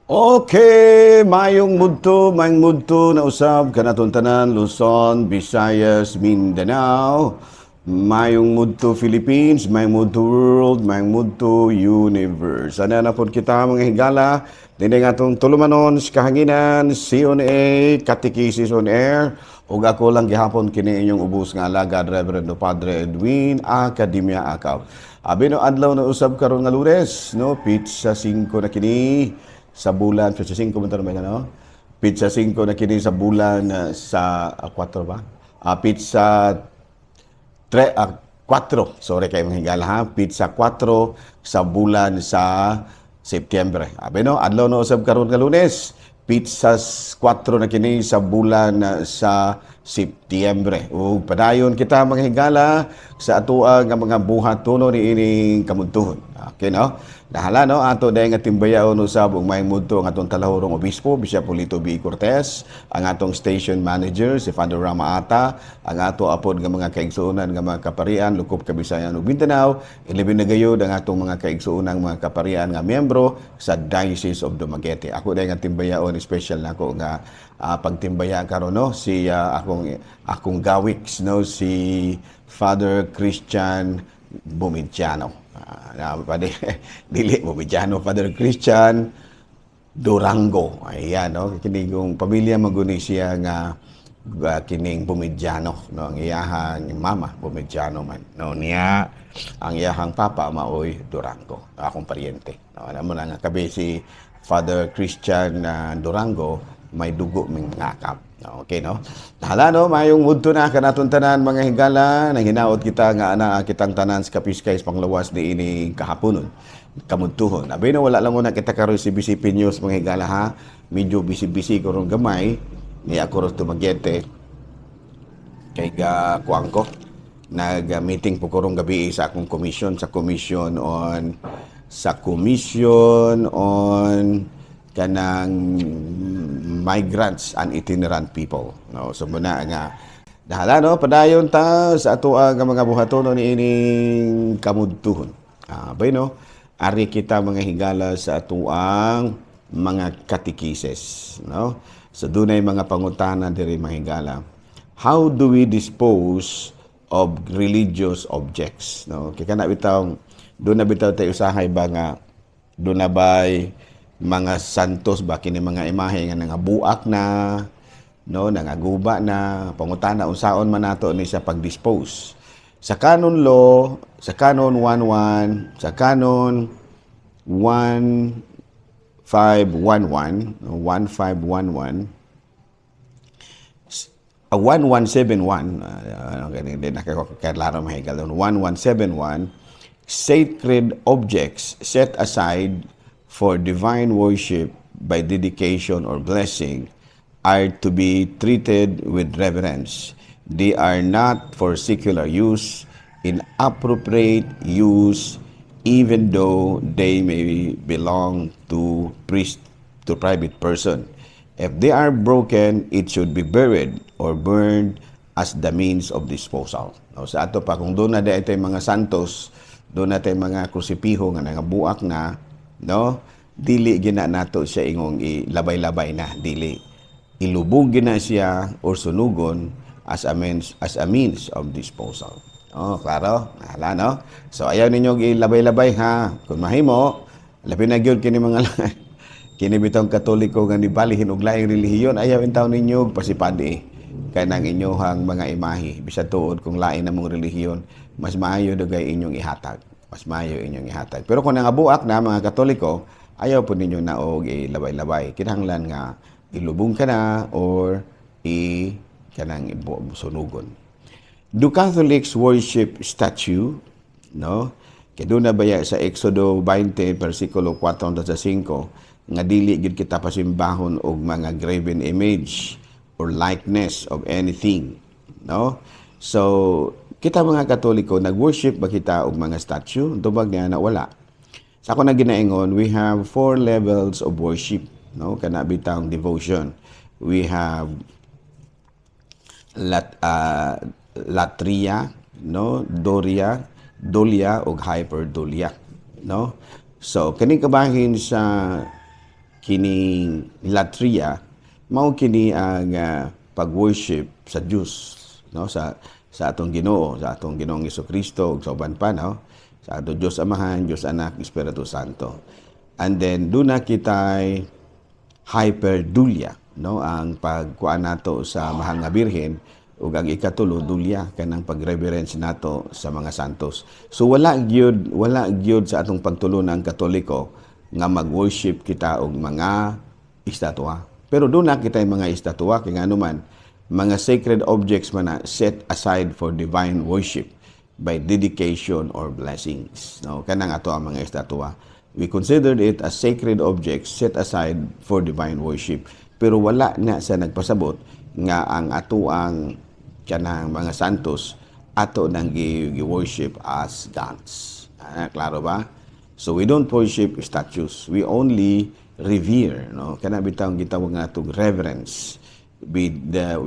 Okay, mayong mudto na usab kanaton tanan, Luzon, Visayas, Mindanao, mayong mudto Philippines, mayong mudto world, mayong mudto universe. Ana na pod kita, mga higala, dinhi nga atong tulumanon sa kahanginan, CONA, Katekisis on Air, ug ako lang gihapon kini inyong ubos nga alagad, Reverendo Padre Edwin Academia Akaw. Abi no, adlaw na usab karon nga Lunes, no, petsa 5 na kini sa bulan, petsa 5 man ba, no? Petsa 5 na kini sa bulan sa 4 ba? Petsa 3, 4, sorry kay mga higala ha, petsa 4 sa bulan sa Setyembre. Abi no, adlaw na usab karon nga Lunes, petsa 4 na kini sa bulan sa Setyembre. Ug padayon kita, mga higala, sa atoa nga mga buhatono ni ining kamudtuhon. Okay, no? Dahala no, ato dahil nga timbayaon usab ug may mudto ang atong talahurong obispo, Bishop Polito B. Cortez, ang atong station manager si Father Rama Ata, ang ato apod nga mga kaigsuonan nga mga kaparian lukop Kabisayan ug Mindanao, ilabi na gayud ang atong mga kaigsuonan mga kaparian nga miyembro sa Diocese of Dumaguete. Ako dahil nga timbayaon, special nako nga pagtimbaya karon, no, si akong akong gawiks, no, si Father Christian Bumidjano. Na pwede, dili Bumidjano, Father Christian Durango. Ayan, no? Kini kong pamilya maguni siya nga kining Bumidjano, no? Ang iyahang mama Bumidjano man. No, niya ang iyahang papa maoy Durango, akong paryente. No, alam mo na nga kabi si Father Christian Durango may dugo ming ngakap. Okay, no? Hala, no, mayong mudto na kanaton tanan, mga higala, nang hinaot kita nga ana kitang tanan sa kapiskay sa panglawas ni ini kahaponon. Kamudtuhon. Abi no, wala lang muna kita karon si BCP News, mga higala ha. Medyo busy-busy ko ron gamay ni ako ron Dumaguete kay ga kuang ko, nag-meeting po ko rong gabi sa akong commission, sa commission on kanang migrants and itinerant people, no? So muna nga dahala, no, padayon ta sa atoa nga mga buhatonon ni ining kamudtuhon. Bay no, ari kita, mga higala, sa atoang mga katikises, no? So dunay mga pangutana diri, mga higala. How do we dispose of religious objects, no? Kay kana bitaw doon na bitaw tayo usahay ba nga doon na bay mga santos ba, kini mga imahe nga nangabuak na, no, nangaguba na. Pangutana, unsaon man nato ni sa pag-dispose? Sa canon law, sa canon 11, sa canon 1511, no, 1511, 1171, ano, hindi nakakaklaro, mahigal doon, 1171: sacred objects set aside for divine worship by dedication or blessing are to be treated with reverence. They are not for secular use. Inappropriate use, even though they may belong to priest, to private person. If they are broken, it should be buried or burned as the means of disposal. No, sa ato pa, kung doon na di ito mga santos, doon na tayo mga krusipiho nga nangabuak na, no? Dili gina nato siya ingong ilabay-labay na, dili. Ilubog gina siya or sunugon as a means of disposal. Oh, klaro? Hala, no? So ayaw ninyo ilabay-labay ha. Kung mahimo, labi na gyud kini mga kini bitong Katoliko nga nibalihin og laing relihiyon, ayaw intaw ninyo pasipadi kay nang inyohang mga imahe, bisan tuod kung lain na mong relihiyon, mas maayo dugay inyong ihatag, mas maayo inyong ihatag. Pero kung nangabuak na, mga Katoliko, ayaw po ninyo na og ilabay-labay. Kinahanglan nga ilubong ka na or i kanang sunugon. Do Catholics worship statue, no? Kay doon na baya sa Exodo 20 versikulo 4 hangtod sa 5 nga dili gid kita pasimbahon og mga graven image or likeness of anything, no? So kita mga Katoliko, nag-worship ba kita og mga statue? Tubag niya na wala. Sa ako na ginaingon, we have four levels of worship, no? Kana bitang devotion. We have latria, no, doria, dulia ug hyperdulia, no? So kaning kabahin sa Kining latria mao kini ang pag-worship sa Dios, no, sa atong Ginoo, sa atong Ginoong Kristo ug sa uban pa, no, sa atong Dios Amahan, Dios Anak, Espiritu Santo. And then duna kitay hyperdulia, no, ang pagkuan nato sa Mahal nga Birhen, ug ang ikatulo, dulia, kanang pag-reverence nato sa mga santos. So wala gyud sa atong pagtulunan Katoliko nga mag-worship kita og mga estatwa. Pero duna kitay mga estatwa kay ngano man mga sacred objects man na set aside for divine worship by dedication or blessings, no? Kanang ato ang mga estatwa, we considered it as sacred objects set aside for divine worship, pero wala na sa nagpasabot nga ang ato ang kanang mga santos ato nang gi-worship as gods. Ah, klaro ba? So we don't worship statues. We only revere, no? Kana bitawng gitawag nga atong reverence. We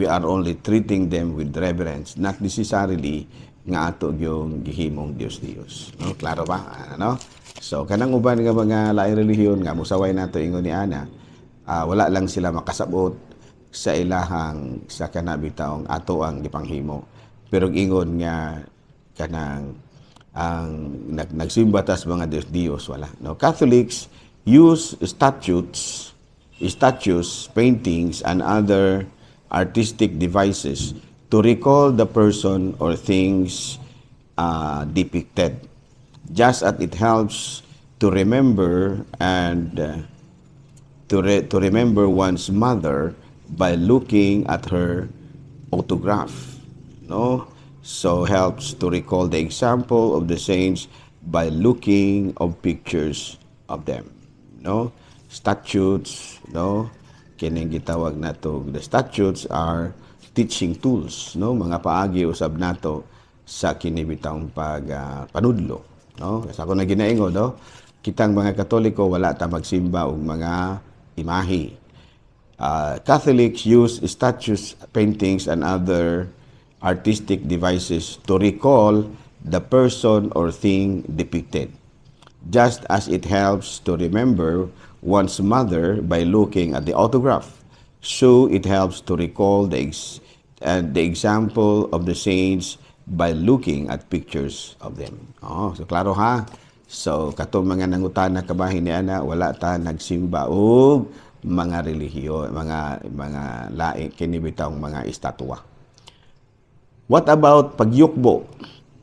are only treating them with reverence, not necessarily nga ato yung gihimong Dios Dios. No? Klaro ba? Ano? So kanang uban nga mga laing relihiyon nga musaway nato ingon ni ana, wala lang sila makasabot sa ilahang sa kana bitawng ato ang gipanghimo. Pero ingon nga kanang ang nagsimba tas mga Dios Dios, wala. No, Catholics use statues, paintings and other artistic devices to recall the person or things depicted. Just as it helps to remember and to remember one's mother by looking at her autograph, no, so helps to recall the example of the saints by looking of pictures of them, no? Statutes, no, kining gitawag nato, the statutes are teaching tools, no, mga paagi usab nato sa kini bitawng pag panudlo, no? Sa ako na ginaingon, no, kitang mga Katoliko wala ta magsimba og mga imahe. Catholics use statues, paintings, and other artistic devices to recall the person or thing depicted. Just as it helps to remember one's mother by looking at the autograph, so it helps to recall the example of the saints by looking at pictures of them. Oh, so klaro ha? So katong mga nangutana kabahin ni ana, wala ta nagsimba og mga relihiyon, mga laing kini bitawng mga estatwa. What about pagyukbo?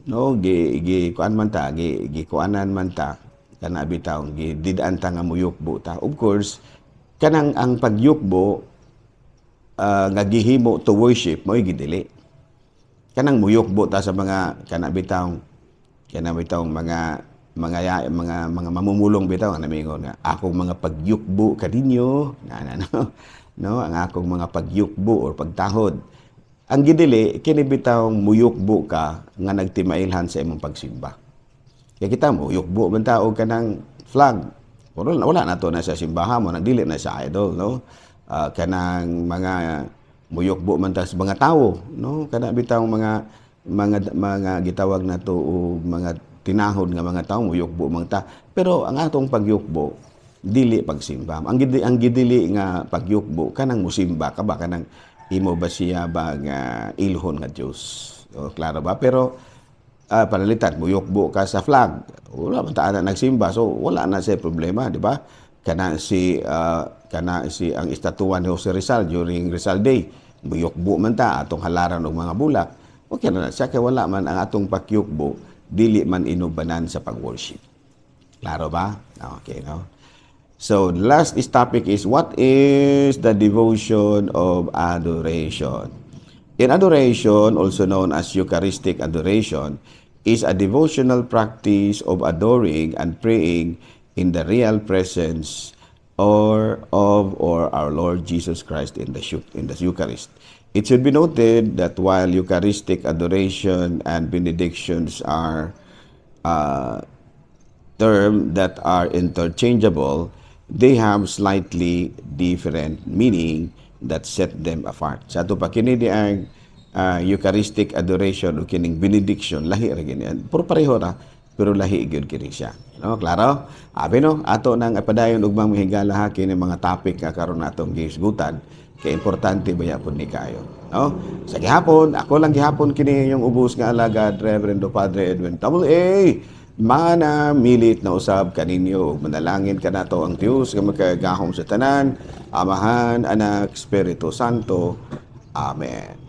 No, gi gi kuan man ta, gi gi kuanan man ta kana bitawng gi did-an ta nga muyukbo ta. Of course, kanang ang pagyukbo nga gihimo to worship mo'y gidili. Kanang muyukbo ta sa mga kana bitawng mga mamumulong bitaw nga namingon nga akong mga pagyukbo kaninyo na na, no, no, ang akong mga pagyukbo or pagtahod. Ang gidili kini bitawng muyukbo ka nga nagtimailhan sa imong pagsimba. Kaya kita mo yukbo man ta og kanang flag. Wala, wala na to na sa simbahan mo, nagdili na sa idol, no? Kanang mga muyukbo man ta sa mga tawo, no? Kana bitawng mga gitawag nato og mga tinahod nga mga tawo, muyukbo man ta. Pero ang atong pagyukbo dili pagsimba. Ang gidili nga pagyukbo kanang musimba ka ba, kanang imo ba siya ba nga ilhon nga Dios. O, klaro ba? Pero panalitan muyukbo ka sa flag. Wala man ta ana nagsimba, so wala na siya problema, di ba? Kana si ang estatwa ni Jose Rizal during Rizal Day, muyukbo man ta atong halaran og mga bulak. Okay na na siya kay wala man ang atong pakyukbo dili man inubanan sa pag-worship. Klaro ba? Okay, no? So, the last is topic is what is the devotion of adoration? In adoration, also known as Eucharistic adoration, is a devotional practice of adoring and praying in the real presence or of or our Lord Jesus Christ in the Eucharist. It should be noted that while Eucharistic adoration and benedictions are term that are interchangeable, they have slightly different meaning that set them apart. Sa ato pa kini di ang Eucharistic adoration o kining benediction, lahi ra gini. Pero pareho ra. Pero lahi gyud kini siya. No, klaro? Abi no, ato nang ipadayon ugmang mahigala ha kini mga topic nga karon natong gihisgutan kay importante baya pud ni kayo. No? Sa gihapon, ako lang gihapon kini yung ubos nga alagad, Reverendo Padre Edwin Double A. Mana milit na usab kaninyo ug manalangin kanato ang Dios nga makagahom sa tanan, Amahan, Anak, Espiritu Santo. Amen.